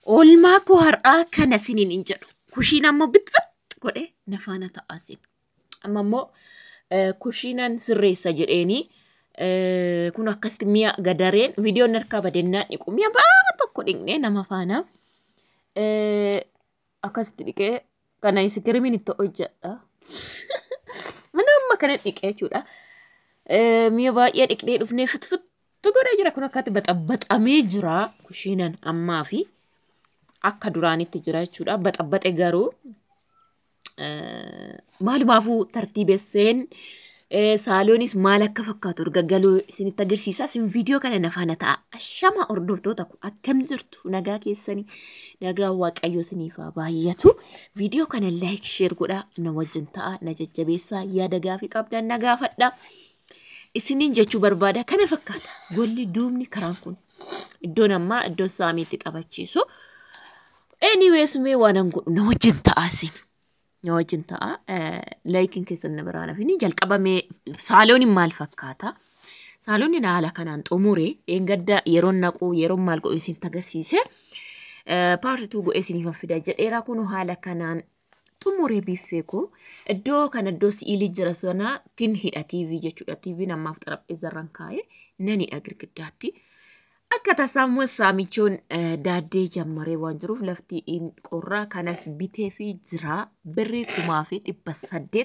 Oolmaa koo har'aa kana isiniin hin jedhu. Kushiin ammoo bitfat godhe na faana ta'a isin. Amma immoo kushiinan sirreessa jedheeni kun akkasitti mi'a gadareen viidiyoon harkaa badennaan dhiqu mi'a baay'ee tokko dhiqnee nama faana akkasitti dhiqee kana iskirimiin itti hojjedha. Mana amma kana dhiqee jechuudha. Mi'a baay'ee dhiqnee dhufnee futfuttu godhee jira kun akkatti baxabbaxamee jira kushiinan ammaa fi akka duraanitti jira jechuudha. Baxabbaxe garuu maalumaafuu tartiibesseen saaloonis maal akka fakkaatu erga galuu isinitti agarsiisa. Isin viidiyoo kana na faana ta'a. Ashama hordoftoota koo akkam jirtu nagaa keessanii nagaa waaqayyo isiniif haa baay'atu. Viidiyoo kana like share godhaa na wajjin ta'a na jajjabeessaa yaada gaafii qabdan na gaafadha. Isiniin jechuu barbaada kana fakkaata. Golli duubni karaan kun iddoon ammaa iddoon saamiitti taphachiisu. Anyways mee waan an godhu na wajjin ta'a isin. Na wajjin ta'a. Laayikiin keessan na biraa nafini jalqaba mee saalooniin maal fakkaata? Saalooniin haala kanaan xumure dheengadda yeroon naqu yeroon maal godhu isin agarsiise. Paartituu godhee isiniif fida jedheera kun haala kanaan xumure biffee koo iddoo kana iddoo si'ilii jira sana tin hidha TV jechuudha. TV'n ammaaf xarapheezzarraan kaa'ee nan hidha girgiddaatti. Akka tasaa immoo saamichoon daaddee jammaree waan jiruuf lafti in qorraa kanas bitee fi jira birrii 1800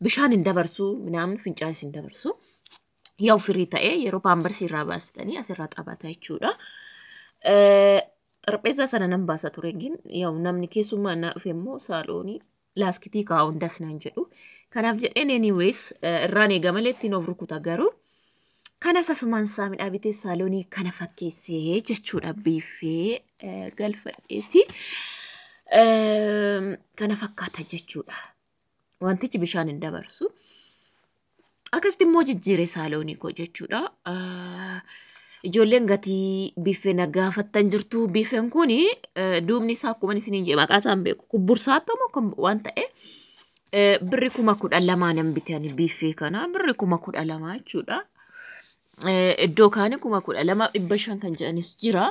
bishaan hin dabarsu minaamin fincaanis hin dabarsu. Yaa'u firii ta'ee yeroo paambarsii irraa baastanii asirraa taphata jechuudha. Xarapheezzaa sana nan baasa ture gin yaa'u namni keessummaa naa dhufe immoo saaloonii laaskitii kaa'u hundas naan jedhu. Kanaaf jedheen anyways irraan eega malee ittiin of rukuta garuu. Kanas asumaan saamidhaa bitee saaloonii kana fakkeessee jechuudha biifee galfadheeti. Kana fakkaata jechuudha. Wantichi bishaan hin dabarsu. Akkasitti immoo jijjiire saaloonii koo jechuudha. Ijoolleen gatii biffee na gaafattan jirtu. Biffeen kun duubni isaa akkuma isiniin jedhe maqaa isaa hin beeku. Kubbursaatoo moo waan ta'e birri 12,000 nan bite ani biffee kana birri 12,000 jechuudha. Iddoo kaanii 12,500 kan jedhanis jira.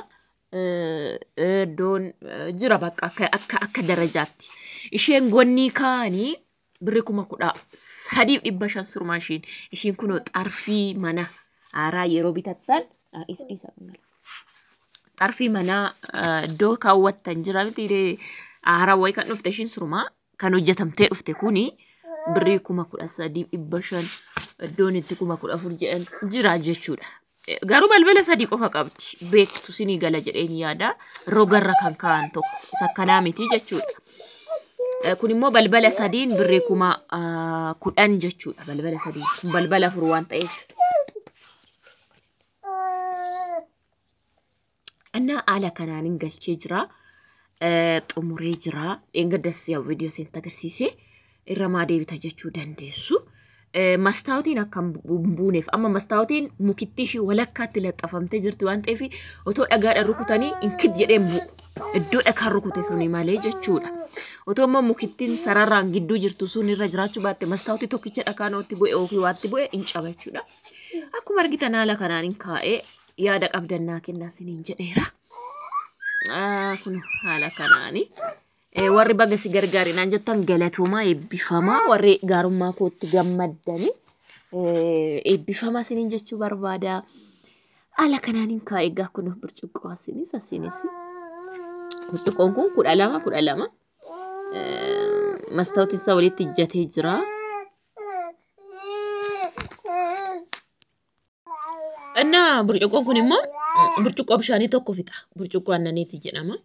Iddoon jira bakka akka akka darajaatti. Isheen gonnii kaanii birri 13,500 surmaa ishiin. Ishiin kunoo xarfii mana haaraa yeroo bitattan isa xarfii manaa iddoo kaawwattan jira miti haaraa wayii kan dhufte ishiin surumaa kan hojjetamtee dhufte kuni birrii 13,500 iddoon itti 14,000 jedhan jira jechuudha. Garuu balbala sadii qofa qabdi. Beektu sinii gala jedheen yaada. Rogarra kan kaa'an tokko isa akkanaa miti jechuudha. Kun immoo balbala sadiin birrii 10,000 jechuudha. Balbala sadii kun balbala afur waan ta'eef. Innaa haala kanaan hin galchee jira. Xumuree jira. Dheengaddas yaa viidiyoo isin agarsiise irra maa deebita jechuu dandeessu. Mastaawutiin akka hin buuneef amma mastaawutiin mukittii ishii walakkaatti laxxafamtee jirti waan ta'eef otoo dhagaadhaan rukutanii inkit jedhee hin bu'u. Iddoo dhagaan rukute suni malee jechuudha. Otoo immoo mukittiin sararaan gidduu jirtu sun irra jiraachuu baatte mastaawutii tokkicha dhakaan ootti bu'e yookiin waatti bu'e hin caba jechuudha. Akkuma argitan haala kanaan hin kaa'ee yaada qabdan naa kennaa isiniin jedheera. Kun haala kanaani. Warri baga si gargaare naan jettan galatoomaa eebbifamaa warri gaarummaa kootti gammaddanii eebbifamaa isiniin jechuu barbaada. Haala kanaan hin kaa'e egaa kun burcuqqoo asinis asinis. Burcuqqoon kun 12 12. Mastaawotiin isaa walitti ijjatee jira. Innaa burcuqqoon kun immoo burcuqqoo bishaanii tokko fixa. Burcuqqoo aannaniiti jedhama.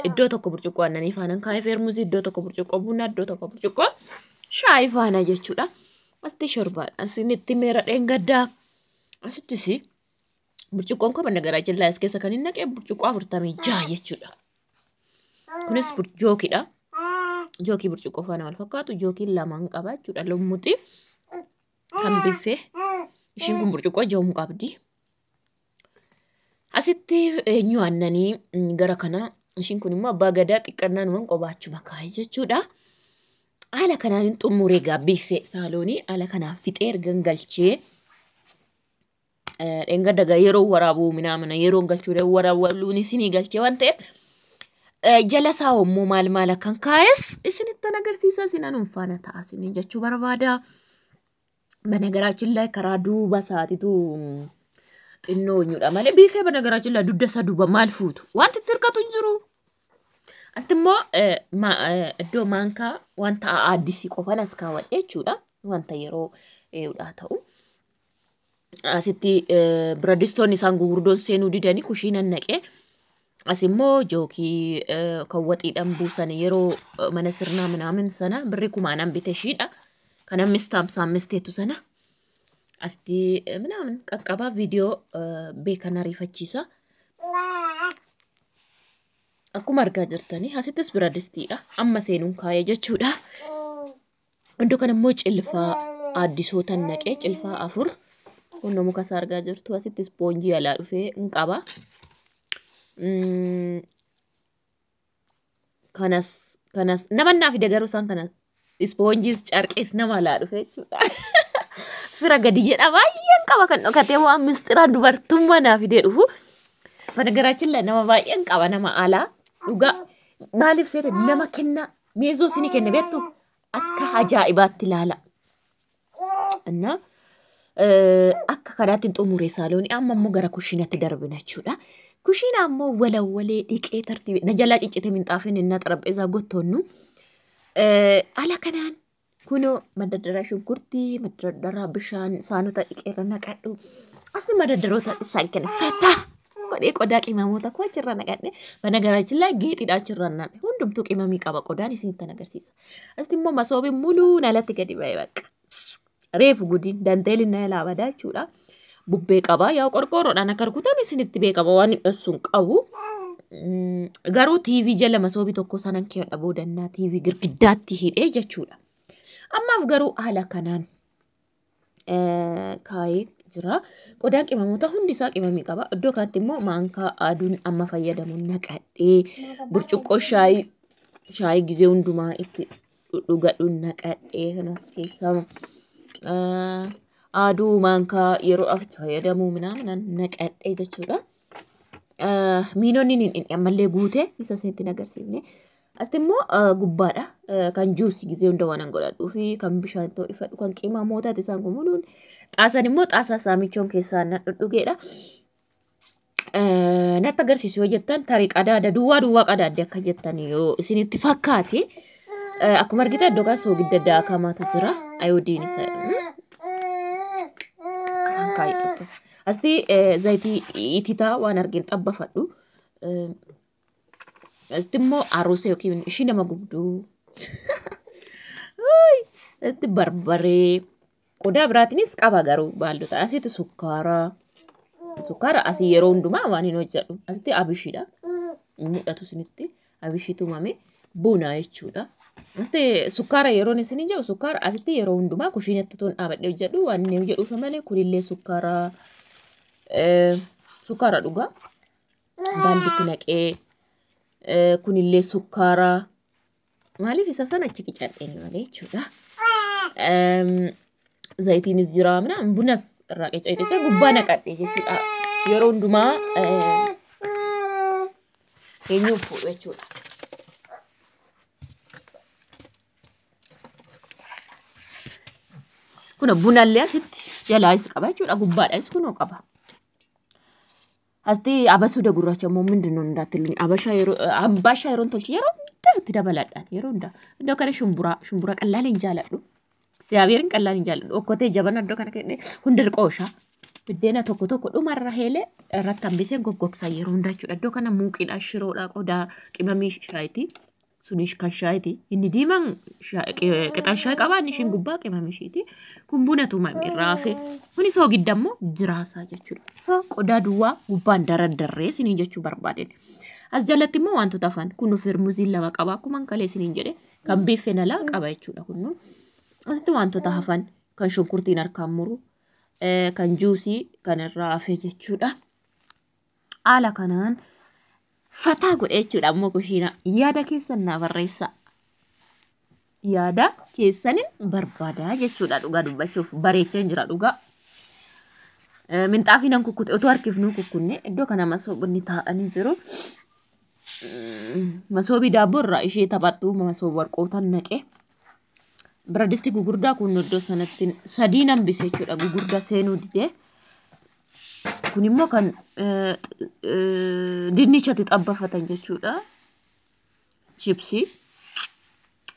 Iddoo tokko burcuqqoo aannanii faana kaa'ee feermuzii, iddoo tokko burcuqqoo bunaa, iddoo tokko burcuqqoo shaayii faana jechuudha. Asitti shorbaadha. Asinitti meera dheengaddaa. Asittis burcuqqoon koo mana garaa jallaa as keessa kan hin naqee burcuqqoo 46 jechuudha. Kunis jookiidha. Jookii burcuqqoo faana wal fakkaatu jookiin lamaan qaba jechuudha. Lummuxi kan biffee. Ishiin kun burcuqqoo ja'uun qabdi. Asitti eenyu aannanii gara kana ishiin kun immoo abbaa gadaa xiqqannaanumaan qobaachuma kaa'e jechuudha. Haala kanaan hin xumuree egaa biffee saaloonii haala kanaan fixee ergan galchee Dheengadda yeroo waraabuu minaamina yeroo galchuu waraabuu isinii galchee waan ta'eef jala isaa immoo maal maal akkan kaa'es isinittan agarsiisa isinan faana ta'a isinii jechuu barbaada. በነገራችን ላይ karaa duuba isaatiitu xinnoo eenyudha malee biifee በነገራችን ላይ dugda isaa duuba maal fuutu wanti itti hirkatu hin jiru. Asitti immoo iddoo maankaa wanta addisii qofan as kaawwadhe jechuudha. Wanta yeroo ee'uudhaa ta'u. Asitti biradistoonni isaan gugurdoon seenuu didanii kushiinan naqee. As immoo jookii kan waxiidhaan buusan yeroo mana sirnaa minaamin sana birri kumaanaan bite ishiidha. Kan ammist hamsa ammisteetu sana. Asitti minaamin qaqqabaa viidiyoo beekan ariifachiisa. Akkuma argaa jirtanii asittis biradistiidha. Amma seenuun kaayee jechuudha. Iddoo kana immoo cilfaa addisootan naqee cilfaa 4. Kun muka isaa argaa jirtu. Asitti ispoonjii alaa dhufee hin qaba. Kanas kanas nama naa fide garuu isaan kana ispoonjiis carqees nama alaa dhufee jechuudha. Fira gadi jedha baay'een qaba kan dhokatee waan misxiraan dubartummaa naa fidee dhufu. በነገራችን ላይ nama baay'een qaba nama alaa dhugaa maaliif seete nama kenna meezoo isinii kenne beektu akka ajaa'ibaatti ilaala. Innaa akka kanaatti xumure saaloonii amma immoo gara kushiinatti darbina jechuudha. Kushiina ammoo walawwalee dhiqee tartiibe na jalaa ciccite minxaafin innaa xarapheezaa gottoonnu. Ala kanaan kunoo madaddaraa shunkurtii, madaddaraa bishaan saanota dhiqeerra naqadhu. Asni madaddaroota isaan kenna fataa godhee qodaa qimamoota koo achirra naqadhe. በነገራችን ላይ ጌጢidha achirra naqe hundumtuu qimamii qaba qodaan isinittan agarsiisa. Asitti immoo masoobiin muluun alatti gadi ba'e bakka. Reefu gudiin danteelin na jalaa badaa jechuudha. Bubbee qaba yaa qorqoorroodhaan akka rukutame isinitti beekama waan hin dhossu hin qabu. Garuu TV jala masoobii tokko sanan keewwadha boodannaa TV girgiddaatti hidhee jechuudha. Ammaaf garuu haala kanaan kaayee jira. Qodaan qimamoota hundi isaa qimamii qaba. Iddoo kanatti immoo maankaa aduun amma fayyadamu naqadhee burcuqqoo shaayii gizee hundumaa itti dhugadhu naqadhee kanas keessaa aduu maankaa yeroo itti fayyadamu minaamin naqadhee jechuudha. Miinonni inni ammallee guute isa isinitti hin agarsiifne. Asitti immoo gubbaadha. Kan juusii gizee hunda waan godhadhuu fi kan bishaan itti ifadhu kan qimamootaati isaan kun muluun. Xaasan immoo xaasaa saamichoon keessaa na dhudhugeedha. Natti agarsiisu yoo jettan tarii qadaada duwwaa duwwaa qadaadde akka jettan yoo isinitti fakkaate. Akkuma argitan iddoo kana soogidda daakamaatu jira. Ayoodiin isa. Afaan kaayee xabbasa. Asitti zayitii ititaa waan argeen xabbafadhu. Asitti immoo aroosee yookiin ishii nama gubduu. Asitti barbaree. Qodaa biraatiinis qaba garuu baaldota. Asitti sukkaara. Sukkaara asii yeroo hundumaa waan hin hojjedhu. Asitti abishiidha. Mul'atu isinitti. Abishii tumame buna jechuudha. Asitti sukkaara yeroon isin jedhu sukkaara asitti yeroo hundumaa kushiinatti toon dhaabadhee hojjedhu waan inni hojjedhuuf malee kunillee sukkaara sukkaara dhugaa. Baalditti naqee kunillee sukkaara maaliif isa sana achi qicadheen malee jechuudha. Zayitiinis jira minaan bunas irraa qicee qicee gubbaa naqadhe jechuudha. Yeroo hundumaa eenyuuf fuudhu jechuudha. Kun bunallee asitti jalaas qaba jechuudha. Gubbaadhas kunoo qaba. Asitti abasuuda gurraacha immoo ምንድን እንዳትሉኝ አበሻ yeroo ambaashaa yeroon tolche yeroo hundaa itti dabaladhaan yeroo hundaa. Iddoo kana shumburaa shumburaa qallaan hin jaaladhu. እግዚአብሔርን ቀላል hin jaaladhu. Okkotee jabana iddoo kana kennee hundi qoosha. Biddeena tokko tokko dhumarra heelee irratti hambisee goggogsa yeroo hundaa jechuudha. Iddoo kana muuqiidha, shiroodha, qodaa qimamii shaayitii. Sunis kan shaayitii. Inni diimaan qixaan shaayii qaba, inni ishiin gubbaa qimamii ishiiti. Kun buna tumame irraa hafe. Kuni soogidda immoo jiraasaa jechuudha. So qodaa duwwaa gubbaan daraddarree isiniin jechuu barbaadeen. As jalatti immoo wantoota hafan kun firmuziin lama qaba akkuma kalee isiniin jedhe kan biiffeen alaa qaba jechuudha kunnu. Asitti wantoota hafan kan shunkurtiin harkaan muru kan juusii kan irraa hafe jechuudha. Haala kanaan fataa godhe jechuudha ammoo kushiina yaada keessan naa barreessaa. Yaada keessanin barbaadaa jechuudha dhugaa dubbachuuf bareechaa jira dhugaa. Minxaafii nan kukkute otoo harkifnuu kukkunne iddoo kana masoobonni taa'anii jiru. Masoobii daabboo irraa ishee taphattu masoob warqootaan naqe. Biradistii gugurdaa kun iddoo sanatti sadii nan bise jechuudha gugurdaa seenuu didee. Kun immoo kan dinnichatti xabbafatan jechuudha. Chipsii.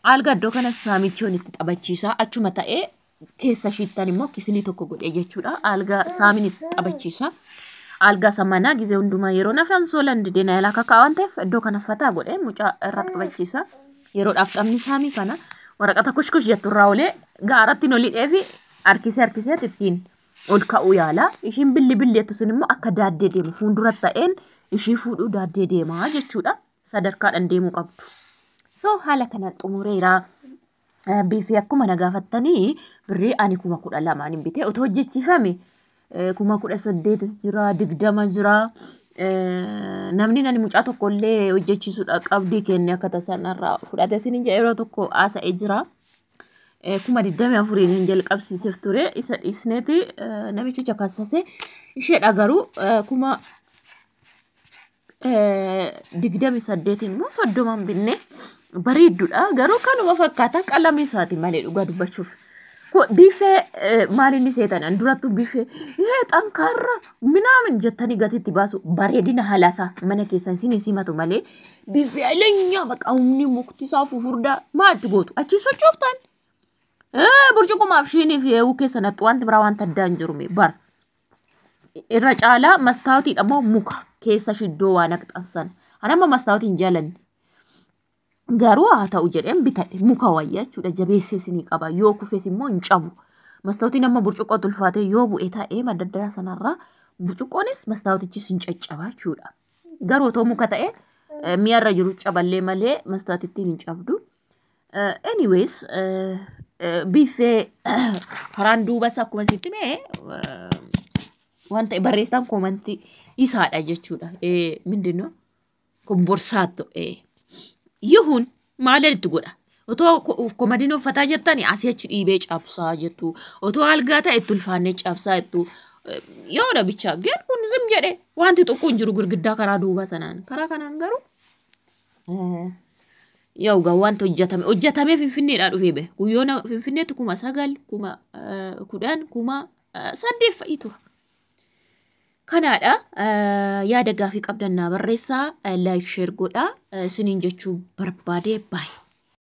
Alga iddoo kana saamichoon itti taphachiisa. Achuma ta'ee keessa ishiittan immoo kifilii tokko godhee jechuudha. Alga saamiin itti taphachiisa. Alga isa manaa gizee hundumaa yeroo nafan solan didee na yaalaa kakaa waan ta'eef iddoo kana fataa godhee mucaa irra taphachiisa. Yeroodhaaf taphni saamii kana waraqata kushkush jettu irraa olee gaaratti ol hidhee fi harkisee harkisee ittiin ol ka'uu yaala. Ishiin billi billeettu sun immoo akka daaddee deemu fuuldura ta'een ishii fuudhuu daaddee deemaa jechuudha. Sadarkaadhaan deemuu qabdu. So haala kanaan xumureera. Biifii akkuma na gaafattanii birrii ani 12,000 hin bitee otoo hojjechiifame 18,000 jira 20 jira. Namni nani mucaa tokko illee hojjechiisuudha qabdii kenne akka tasaanarraa fudhate isiniin jedhe yeroo tokko haasa'ee jira. 24,000 hin jalqabsiiseef ture isa dhiisneeti namichi chakassase isheedha garuu 28,000 immoo 30 binne bareedduudha garuu kanuma fakkaata qalamii isaati malee dhugaa dubbachuuf. Biifee maal inni seetan durattu biifee xankaarra minaamin jettanii gatiitti baasu bareedina haalaasaa mana keessan isin simatu malee biifee alanyaa baqa humni mukti isaa fufurdaa maa itti gootu achi sochooftan. Burcuqumaaf shiinii fi eewuu keessa nattu wanti biraa wanta addaa hin jiru bara. Irra caalaa mastaawotiidha moo muka keessa shiddoo waan haqxansan. Ani amma mastaawootii hin jaalanne. Garuu haa ta'u jedheen bitadhe muka wayya jechuudha jabeessee isinii qaba yoo kufes immoo hin cabu. Mastaawotiin amma burcuqqoo tulfaatee yoo bu'e ta'ee madaddaraa sanarraa burcuqqoonis mastaawotichis hin caccaba jechuudha. Garuu otoo muka ta'e mi'arra jiru caballee malee mastaawotittiin hin cabdu. Anyways biifee karaan duuba isaa akkuma sitti mee waan ta'e barreessitaan koomantii isaadha jechuudha. Mindinoo kun borsaatto. Yihuun maal itti godha? Otoo komadinoo uffataa jettani asii achi dhiibee cabsaa jettu. Otoo algaa ta'e itti ulfaannee cabsaa jettu. Yoona bichaa geen kun zim jedhe wanti tokko hin jiru girgiddaa karaa duuba sanaan. Karaa kanaan garuu yaa'u gaa wanta hojjetame hojjetamee Finfinneedhaa dhufee be. Guyyoona Finfinneetti 9,000 10,000 8,000 fa'i tura. Kanaadha yaada gaafii qabdan naa barreessaa like share godhaa isiniin jechuu barbaade baay'ee.